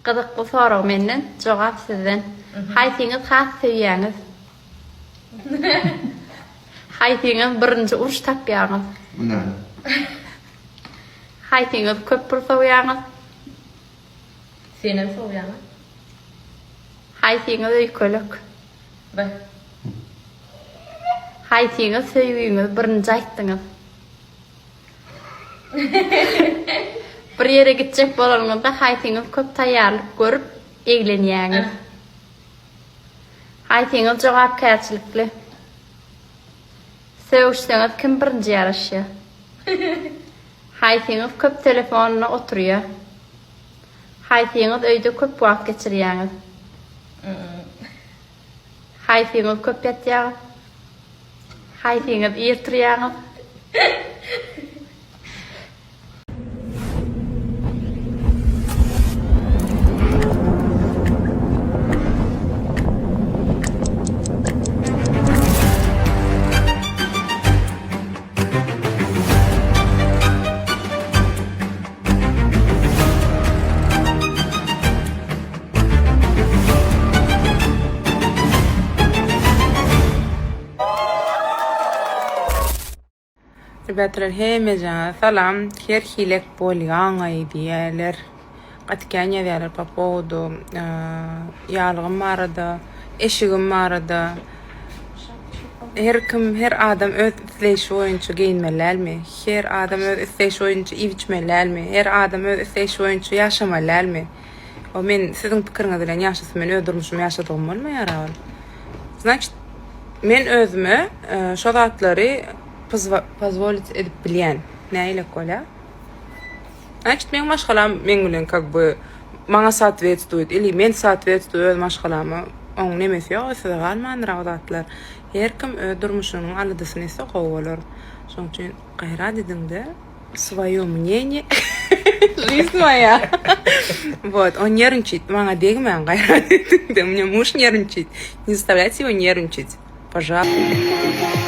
Gyzykly sorag menden, jogap sizden. Haýsyňyz has söýýäňiz? Haýsyňyz birinji uruş tapýaňyz? Näme? Haýsyňyz köp pul sowýaňyz? Senem sowýaňa. Haýsyňyz öýkelek? Be. Haýsyňyz söýgüňizi birinji aýtdyňyz? Bir ýere gitjek bolanyňyzda haýsyňyz köp taýýarlyk görüp eglenýäňiz? Haýsyňyz jogapkärçilikli? Sögüşseňiz kim birinji ýaraşýar? Haýsyňyz köp telefonda oturýar? Haýsyňyz öýde köp wagt geçirýäňiz? Haýsyňyz köp ýatýaňyz? Haýsyňyz ir turýaňyz? Rebetler hemmejaňa salam her hilek bolýaňaý diýýäler gaty kän ýazýarlar po powodu ýalygym barada eşigim barada her kim her adam öz isleýşi boýunça geýinmeli dälmi her adam öz isleýşi boýunça iýip içmeli dälmi her adam öz isleýşi boýunça ýaşamaly dälmi o men siziň pikiriňiz bilen ýaşasam men öz durmuşymy ýaşadygym bolmaýar-a ol Znaçit men özüme şo zatlary pozwolit edip bilýän. Nägilek bolýar? Znaçit meň maşgalam meň bilen kak by maňa sootwetstwuýet ili men sootwetstwuýu öz maşgalama oň nemesi ýok size galmandyr o zatlar. Her kim öz durmuşynyň aladasyny etse gowy bolar. Şoň üçin gaýrat ediňde Svoýo mneniýe Жизнь moýa. Вот, on nerwniçaýt. Maňa degmäň gaýrat ediň-de. U mnýa muž nerwniçaýt. Ne zastavlýaýte ýego nerwniçaýt. Pažaluysta.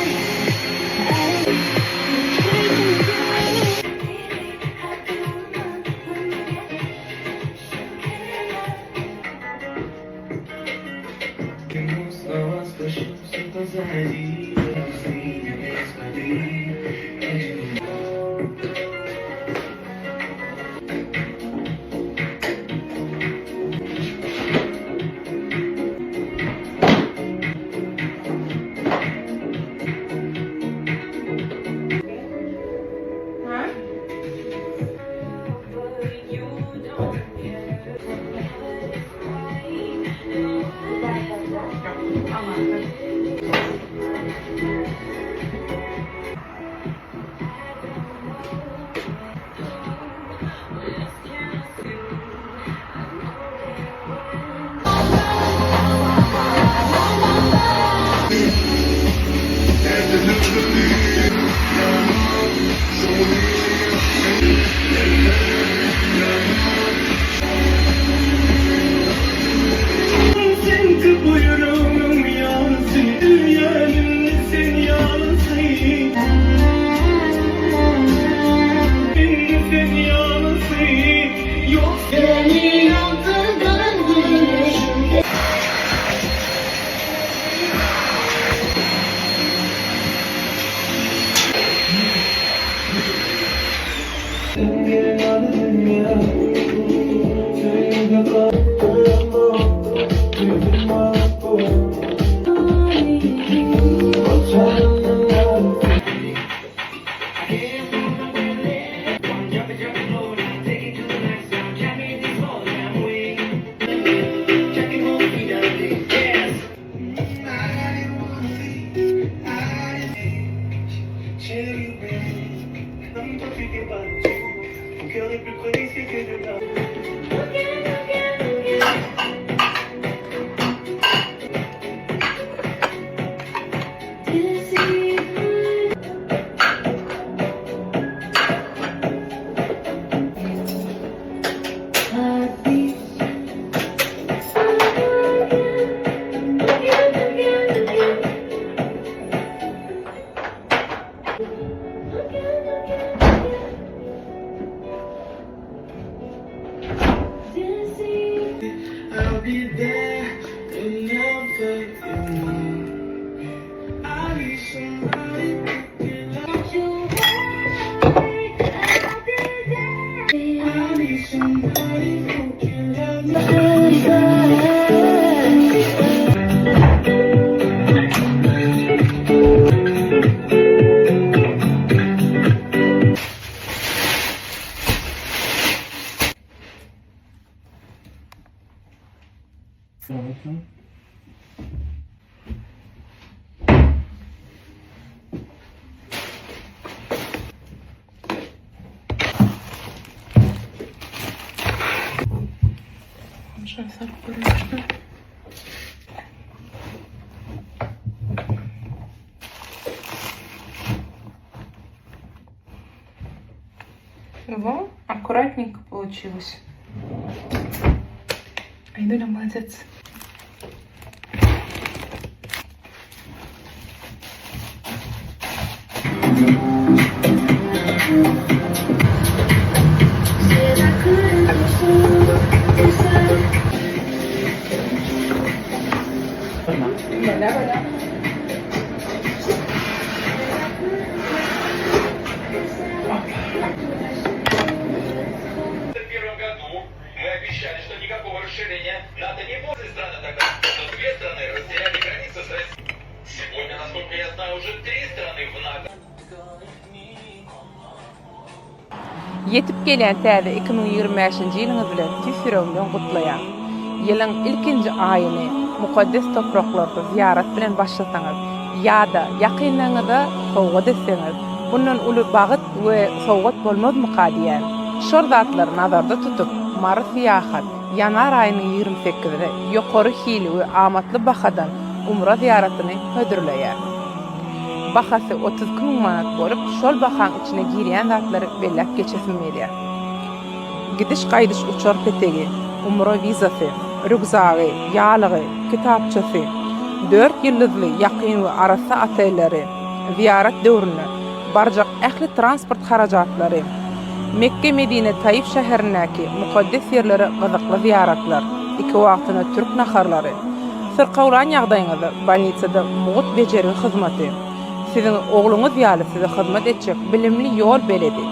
Şöyle sarıp görmüştüm. Во, аккуратненько получилось. Айдуля молодец. В году мы обещали, что никакого расширения НАТО не будет. Страны тогда, но две страны растеряли границы с Россией. Сегодня, насколько я знаю, уже три страны в НАТО. Ýetip gelýän täze 2025-nji ýylyňyz bilen tüýs ýüregimden gutlaýan. Ýylyň ilkinji aýyny mukaddes topraklarda zyýarat bilen başlasaňyz ýa-da ýakynlaryňyza sowgat etseňiz, bundan uly bagyt we sowgat bolmazmyka diýýän. Şol zatlary nazarda tutup, Mary Syýahat ýanwar aýynyň 28-ine ýokary hili we amatly bahadan umra zyýaratyny hödürleýär. Bahasy 32 müň manat bolup, şol bahaň içine girýän zatlary belläp geçesim gelýär. Gidiş-gaýdyş uçar petegi, umra wizasy, rýukzagy, ýalygy, kitapçasy, dört ýyldyzly ýakyn we arassa otelleri, zyýarat döwründe barjak ähli transport harajatlary, Mekge-Medine Taif şäherindäki mukaddes ýerlere gyzykly zyýaratlar, iki wagtyna türk naharlary, syrkawlan ýagdaýyňyzda bolnisada mugt bejergi hyzmaty, siziň ogluňyz ýaly size hyzmat etjek bilimli ýol beledi,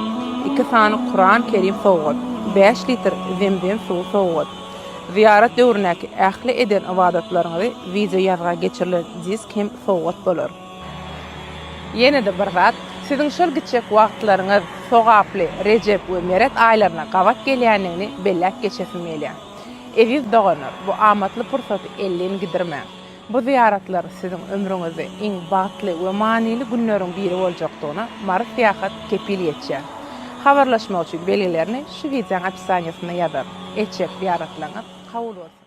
iki sany Kuran Kerim sowgat, bäş litr zemzem suwy sowgat, zyýarat döwründäki ähli eden ybadatlaryňyzy wideo ýazga geçirilen disk hem sowgat bolar. Ýene-de bir zat, siziň şol gitjek wagtlaryňyz sogaply Rejep we Meret aýlaryna gabat gelýändigini belläp geçesim gelýär. Eziz doganlar, bu amatly pursaty elden gidirmäň. Bu zyýaratlar siziň ömrüňizde iň bagtly we manyly günleriň biri boljakdygyna Mary Syýahat kepil geçýär. Habarlaşmak üçin belgilerini şu wideoň opisaniýasynda ýazaryn. Etjek zyýaratlaryňyz kabul bolsun!